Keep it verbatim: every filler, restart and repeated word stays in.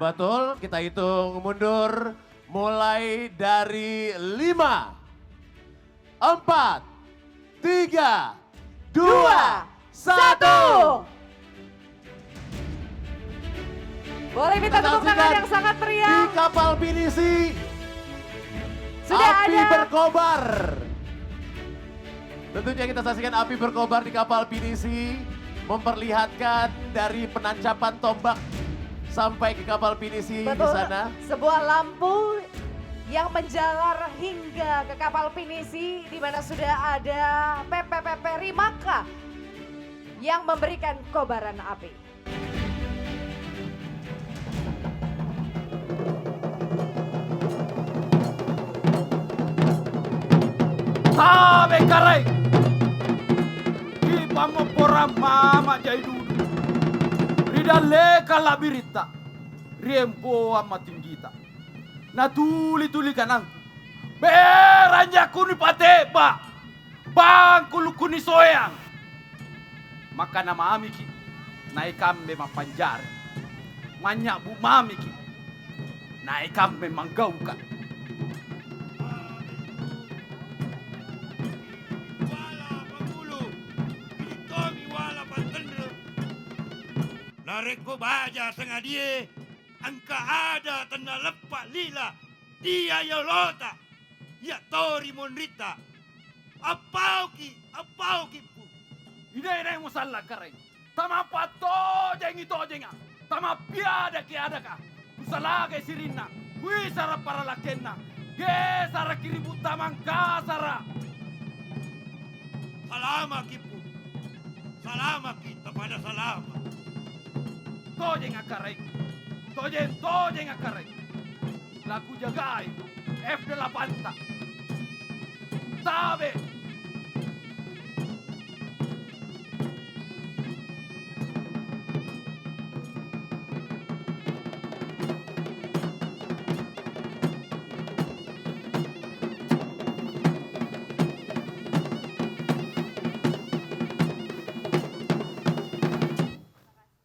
Betul, kita hitung mundur mulai dari lima, empat, tiga, dua, satu. Boleh minta tepuk tangan yang sangat meriah. Di kapal pinisi, sudah api ada berkobar. Tentunya kita saksikan api berkobar di kapal pinisi, memperlihatkan dari penancapan tombak sampai ke kapal pinisi di sana. Betul, sebuah lampu yang menjalar hingga ke kapal pinisi, di mana sudah ada P P P P Rimaka yang memberikan kobaran api. Tabe' Karaeng! Ri pammopporang Mama Jai Dudu, ri dallekang la'biritta, ri empoang matinggita. Natuli-tuli kanangku, berang jakku nipate'ba', bangkulu' kunisoeang. Makkana mamiki', na ikambe mappanjari. Manynya'bu' mamiki', na ikambe manggauka'. Wala pangulu, pili' tommi wala pantenre'. Narekko baja sangadie, angka ada tannaleppa' lila, tia yolota, ia' to ri monritta. Appauki', appauki', Pu. Inai-nai musalla Karaeng, tamappa' tojengi tojenga, tamappiadaki adaka. Kusalagai sirinna, kuisara' paralakkenna, gesaraki ri butta Mangkasara'. Salamaki', Pu. Salamaki', tapada salama'. Tojenga Karaeng. Tojeng-tojenga Karaeng. Lakujagai F delapan-ta. Tabe',